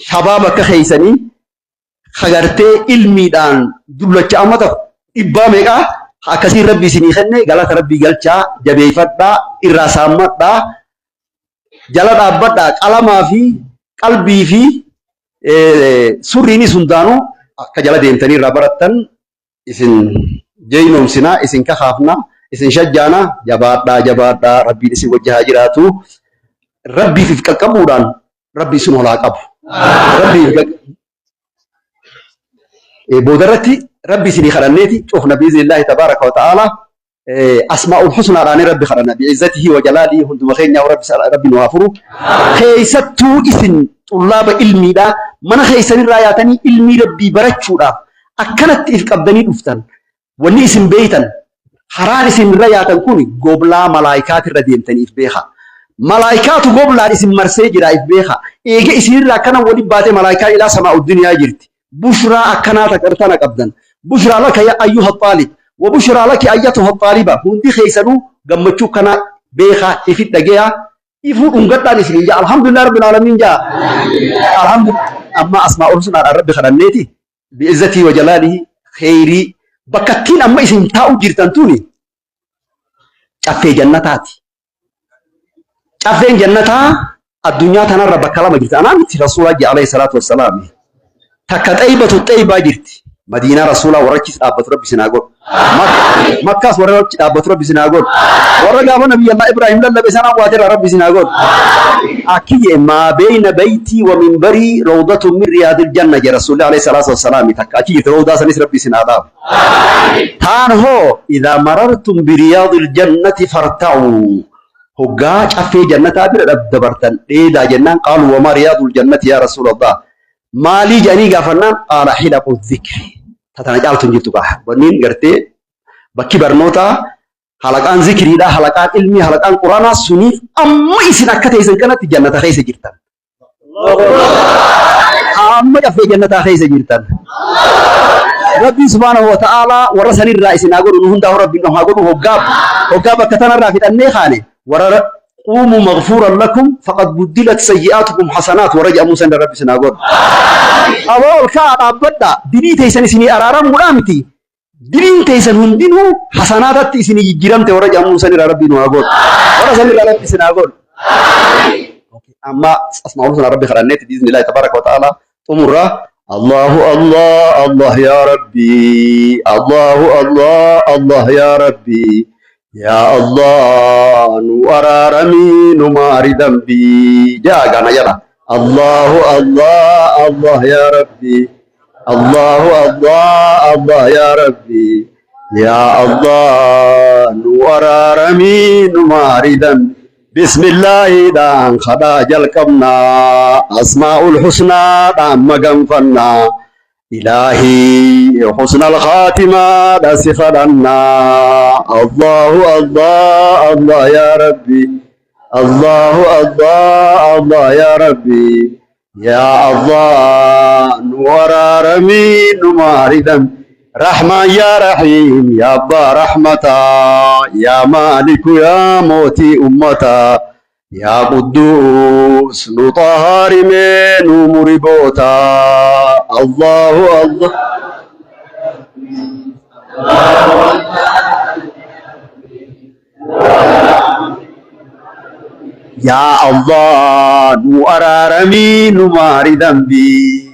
shabaaba akka keessanii ka gartee ilmiidhaan dullacha amata dhibbaa meeqaa ka akkasiin rabbi isinii kenne galata rabbii galchaa jabeeffadhaa irraa saammadhaa jala dhaabbadhaa qalamaa fi qalbii fi surriinis hundaanuu akka jala deemtanii irraa barattan isin jeeynoomsinaa isin kakaafna isin shajjaana jabaadhaa jabaadhaa rabbiin isin wajji haa jiraatu rabbiif if qaqqabuudhaan rabbi isin ol haa qabu rabbiif boodarratti rabbi isinii kadhanneeti cufna biiznillaahi tabaaraka wa ta'aalaa asmaa'ul husnaadhaan rabbi kadhanna bi'izzatihi wa jalaalihi hunduma keenyaaf rabbi rabbi nu haa furu keessattuu isin xullaaba ilmiidhaa mana keessanirraa yaatanii ilmii rabbii barachuudhaaf akkanatti if qabdanii dhuftan wanni isin beeytan karaan isin irra yaatan kun goblaa malaayikaatirra deemtanii if beeka malaayikaatu goblaan isin marsee jira if beeka eega isinirraa akkana wali baatee malaayikaan ilaa samaa'u duniyaa jirti Bushraa akkanaa tana qabdan. Bushraa laka ya ayyuha xaalib. Wa bushraa laki ayyatuha xaaliba. Hundi keessanuu gammachuu kanaa beekaa ifit dhageeyaa. Ifuu dhungadhaan isiniin jaa. Alhamdulillah rabbil aalamiin jaa. Alhamdulillah. Amma asmaa'ul husnaadhaan rabbi kadhanneeti. Bi'izzatii wa jalaalihi kheyrii. Bakkattiin amma isin taa'u jirtan tuni caffee jannataati. Caffeen jannataa addunyaa tanarra bakka lama jirti. Anaa miti Rasuulaa jee alayhi salaatu wassalaam. Takka xaybatu xaybaa jirti. Madiinaa Rasuulaa warra achis dhaabbatu Rabbi isin haa godhu. Makkaas warra achi dhaabbatu Rabbi isin haa godhu. Warra gaafa Nabiyyallah Ibraahim lallabe sana waatirraa Rabbi isin haa godhu. Akki jee maa beeyna beeytii wa minbarii rawdatu min riyaadil janna jee Rasuulli alayhi salaatu wassalaam. Takka achi jirti rawdaa sanis Rabbi isin haa dhaabu. Taan hoo idhaa marartum biriyaadil jannati farta'uu hoggaa caffee jannataa bira dabartan dheedaa jennaan qaaluu wamaa riyaadul jannati yaa rasuulallah maalii jedhanii gaafannaan qaala xilaqu dhikri tatana caaltu hin jirtu kaa wanniin gartee bakki barnootaa halaqaan zikriidha halaqaan ilmii halaqaan quraanaa suniif amma isin akka teessan kanatti jannata keessa jirtan Amma caffee jannataa keessa jirtan. Rabbiin subhaanahu wa ta'aalaa warra sanirraa isin haa godhu nu hundaa'u rabbiin nu haa godhu hoggaa hoggaa bakka tanarraa fixannee kaane warra quumuu maghfuuran lakum faqad buddilat sayyi'aatukum hasanaat warra jedhamuu san rabbi isin haa godhu. Aboo ol ka'aa dhaabbadha dilii teessan isinii araaramuudhaa miti diliin teessan hundinuu hasanaatatti isinii jijjiiramte warra jedhamuu sanirraa rabbi nu haa godhu. Warra sanirraa rabbi isin haa godhu. Amma asmaa'ul husnaa rabbi kadhanneeti biiznillaahi tabaaraka wa ta'aalaa xumurraa. Allahu Allah Allah ya Rabbi Allahu Allah Allah ya Rabbi ya Allah nu araarami nu maari dambii jaa gana jala Allahu Allah Allah ya Rabbi Allahu Allah Allah ya Rabbi ya Allah nu araarami nu maari dambi Bismillaahi dhaan kadhaa jalqabna asmaa'ul husnaa dhaan maganfanna ilaahii husnal khaatimaa dha si kadhanna Allahu Allah Allah ya Rabbi Allahu Allah Allah ya Rabbi Yaa Allah nu araaramii nu maari dambi Rahmaan yaa Rahiim yaa abbaa rahmataa yaa Maaliku yaa mootii ummataa yaa Qudduus nu xahaarimee nu muri bootaa Allahu Allah. Yaa Allah nu araaramii nu maari dambii.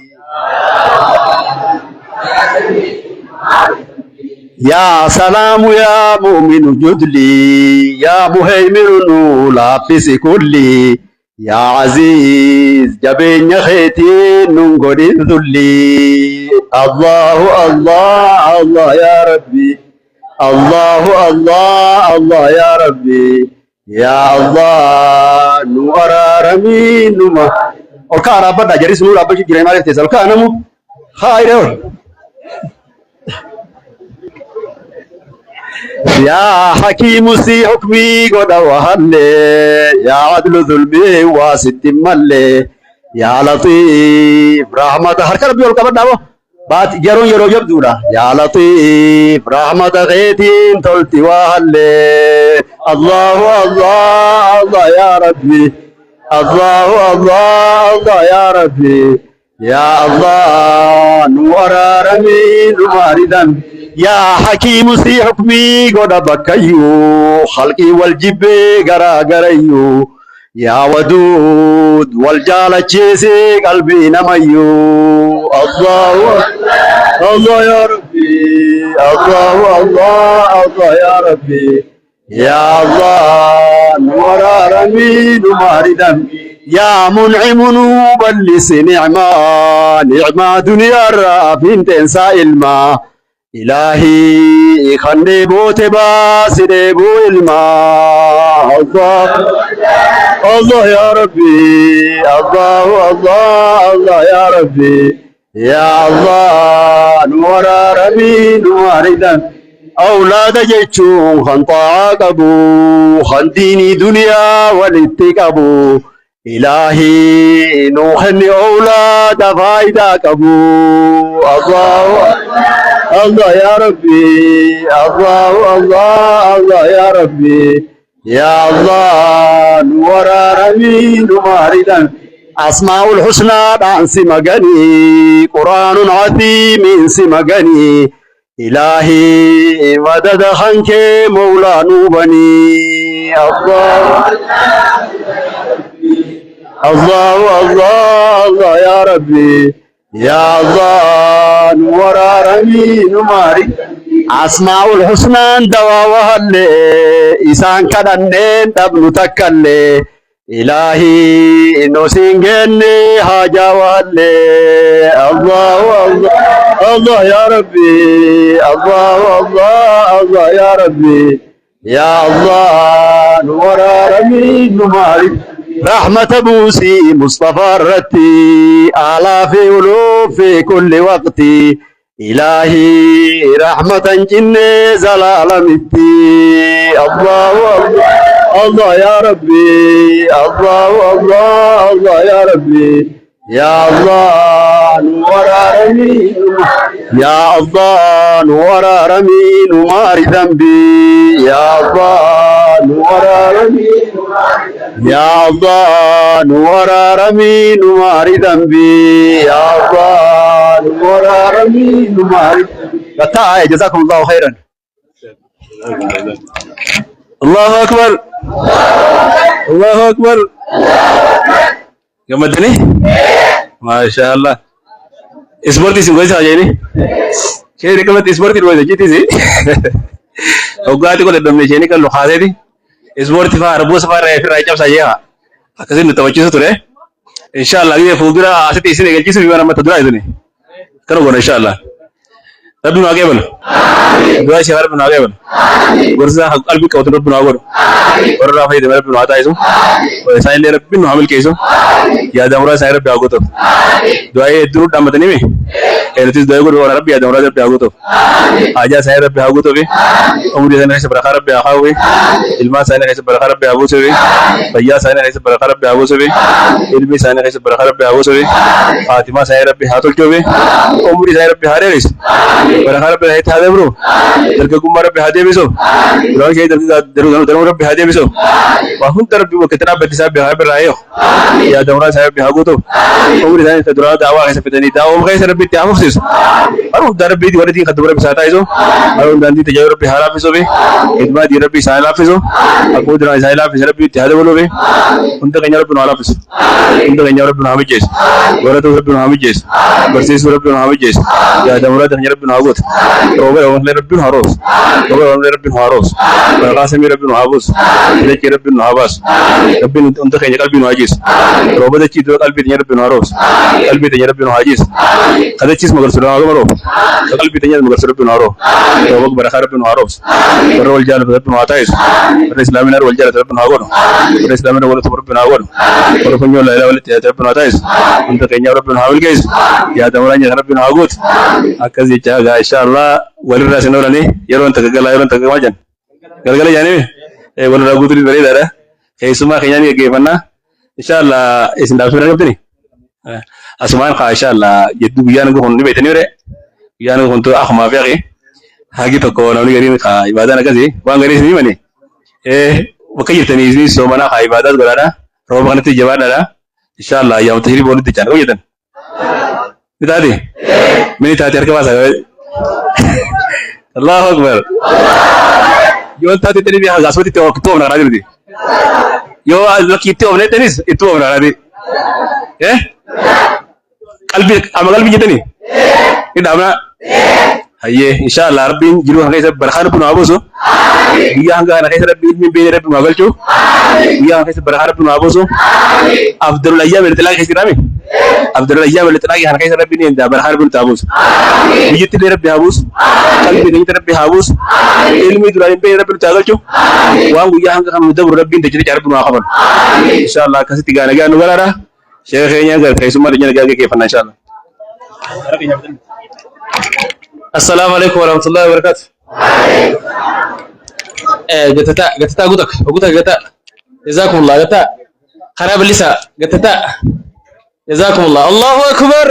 Yaa salaamu yaa mu'minu judlii yaa muhayminu nu laaffisi kulli yaa aziiz jabeenya keetiin nun godhin dhullii. Allahu Allah Allah yaa Rabbi Allahu Allah Allah yaa Rabbi yaa Allah nu araaramii numa. Ol ka'a dhaabbadha jarris nuu dhaabbachuu jira maaliif teessa ol ka'a namu haa ol. Yaa hakiimu si hukmii godha wahallee yaa adlu zulmii waa sitti mallee yaa latiif rahmata harka rabbii ol qabadhaa boo baati yeroon yeroo jabduudha yaa latiif rahmata keetiin tolti wahallee Allahu Allah Allah yaa Rabbi Allahu Allah Allah yaa Rabbi Yaa Allah nu araaramii nu maari dambi Yaa hakiimu sii hukmii godha bakkayyuu khalqii wal jibbee garaa garayyuu Yaa waduud wal jaalachiisii qalbii namayyuu Allahu Allah yaa Rabbi Allahu Allah Allah yaa Rabbi Yaa Allah nu araaramii nu maari dambi Yaa mun'imu nu bal'isi ni'maa ni'maa duniyaarraa fiinteensaa ilmaa Ilaahii kan dheeboote baasi dheebuu ilmaa Allah Allah yaa Rabbi Allahu Allah Allah yaa Rabbi Yaa Allah nu araaramii nu maari dambi Awlaada jechuun kan xaa'aa qabu kan diinii duniyaa walitti qabu Ilaahii nuu kenni awlaada faayidaa qabu Allahu Allah yaa Rabbi Allahu Allah Allah yaa Rabbi Yaa Allah nu araaramii nu maari dambi Asmaa'ul husnaadhaan si maganii Quraanun aziimiin si maganii Ilaahii madada kan kee mawlaa nuu banii Allah Allahu Allah Allah yaa Rabbi Yaa Allah nu araaramii nu maari Asmaa'ul husnaan dawaa wahallee isaan kadhanneen dhabnu takkallee Ilaahii nu siin geenne haajaa wahallee Allahu Allah Allah yaa Rabbi Allahu Allah Allah yaa Rabbi Yaa Allah nu araaramii nu maari Rahmata buusii Mustafaa irratti aalaa fi uluu fi kulli waqti Ilaahii rahmatan cinne zalaalamitti Allahu Allah Allah yaa Rabbi Allahu Allah Allah yaa Rabbi Yaa Allah nu araaramii Yaa Allah nu araaramii nu maari dambii Yaa Allah nu araaramii Yaa Allah nu araaramii nu maari dambii Yaa Allah nu araaramii nu maari Gataa jazakumullahu khairan. Allahu akbar. Allahu akbar. Gammaddanii? Maasha Allah. Ispoortii isin gosa jeeni? Isheen akkamatti ispoortii gosa jettisi? Hoggaati godhe dhabne isheen kan lukaaseeti. Ispoortii fa'aa arbuusa fa'aa irraa ofirraa cabsaa jee akkasiin nu taphachiisu ture. Inshallah biyya fuuldura asitti isin eegalchiisuuf yoo nama duraa isini. Kana goona inshallah. Rabbi nu haa qeebalu. Du'aa ishee rabbi nu haa qeebalu. Gorsa qalbii qabatu rabbi nu haa godhu. Warra irraa fayyadame rabbi nu haa taasisu. Isaan illee rabbi nu haa milkeessu. Yaada muraa isaanii rabbi haa guutuuf. Du'aa hedduu nu dhaammatanii mi? Nutis du'aa godhu waan rabbi yaada muraa rabbi haa guutuuf. Haajaa isaanii rabbi haa guutuufi. Umurii isaanii keessa barakaa rabbi haa kaa'uufi. Ilmaan isaanii keessa barakaa rabbi haa buusuufi. Fayyaa isaanii keessa barakaa rabbi haa buusuufi. Ilmi isaanii keessa barakaa rabbi haa buusuufi. Faatimaa isaanii rabbi haa tolchuufi. Umurii isaanii rabbi haa dheeressu. Barakaa rabbi isaaniitti haa dabru. Dargaggummaa rabbi haa deebisu. Duraan ishee daruu rabbi haa deebisu. Waa hunda rabbi bakka itti dhaabbate isaa rabbi irraa eegu. Yaada muraa isaa rabbi haa guutuuf. Umrii isaanii isa duraa daawaa keessa fidanii daawaa keessa rabbi itti haa fufsiisu. qubsiisu. Bara hundaa Rabbii warra diin kaddu Rabbi isaa taasisu. Bara hundaan diin tajaajila Rabbi haa laaffisuufi. Khidmaa diin Rabbi isaa laaffisu. Akkuma duraan isaa laaffise Rabbi itti haa dabaluufi. Hunda keenya Rabbi nu haa laaffisu. Hunda keenya Rabbi nu haa mijeessu. Baratuu Rabbi nu haa mijeessu. Barsiisuu Rabbi nu haa mijeessu. Yaada muraada keenya Rabbi nu haa guutu. Rooba roobnee Rabbi nu haa roobsu. Rooba roobnee Rabbi nu haa roobsu. Barakaa samii Rabbi nu haa buusu. Dachii Rabbi nu haa baasu. Rabbiin hunda keenya qalbii nu haa jiisu. Rooba dachii dura qalbii teenya Rabbi nu haa roobsu. Qalbii teenya Rabbi nu haa jiisu. Ka dachiis magarsu nu haa roobu. Ka qalbii teenya magarsu Rabbi nu haa roobu. Rooba barakaa Rabbi nu haa roobsu. Warra wal jaalatu Rabbi nu haa taasisu. Warra Islaaminaa wal jaalatu Rabbi nu haa godhu. Warra Islaaminaa wal Rabbi nu haa godhu. Warra funyoo laa ilaaha walitti dhiyaate Rabbi nu haa taasisu. Hunda keenya Rabbi nu haa milkeessu. Yaada muraanya Rabbi nu haa guutu. Akkas jecha gaa insha Allah walirraa isin oolanii yeroon takka galaa yeroon takka maal jenna? Galgala jaanii walirraa guutuun bareedaadha. Keessumaa keenyaa ni gaggeeffannaa. Insha Allah isin dhaabsuu hin qabdani. Asumaan kaa insha Allah jedduu guyyaan kun ni beektanii bare. Guyyaan kun tu akumaa fi akhi. Hagi tokko namni gariin kaa ibaadaan akkasii waan garii isin himani. Bakka jirtanii isin soomanaa kaa ibaadaas godhaadha. Rooba kanatti jabaadhaadha. Insha Allah ayyaamota hirriba walitti jechaan qabu jettan. Ni taate? Mini taate harka baasaa. Allahu Akbar. Yoo taate tani biha asumatti itti oofna karaa jirti. Yoo lakki itti oofne tanis itti oofna karaa jirti. Eh? Qalbii amma qalbii jettani? Ni dhaabna. Hayyee inshallah Rabbiin jiruu kana keessa barakaa Rabbi nu haa buusu. Guyyaa hanga kana keessa Rabbi ilmi hin beekne Rabbi nu haa galchu. Guyyaa kana keessa barakaa Rabbi nu haa buusu. Afdalul ayyaam al-itlaq keessa jiraame. Afdalul ayyaam al-itlaq kana keessa Rabbi ni danda'a barakaa Rabbi nu haa buusu. Biyyatti illee Rabbi haa buusu. Qalbii keenyatti Rabbi haa buusu. Ilmi duraan hin beekne Rabbi nu haa galchu. Waan guyyaa hanga kana nu dabru Rabbiin dachee Rabbi nu haa kafalu. Inshallah akkasitti gaa nagaa nu galaadha. Sheekha keenya gara keessummaa keenya nagaa gaggeeffanna inshallah. Assalaamu alaikum warahmatullahi wabarakatuh. Gatataa gatataa gutak gutak gataa. Jazakumullah gataa. Karaa bilisa gatataa. Jazakumullah. Allahu akbar.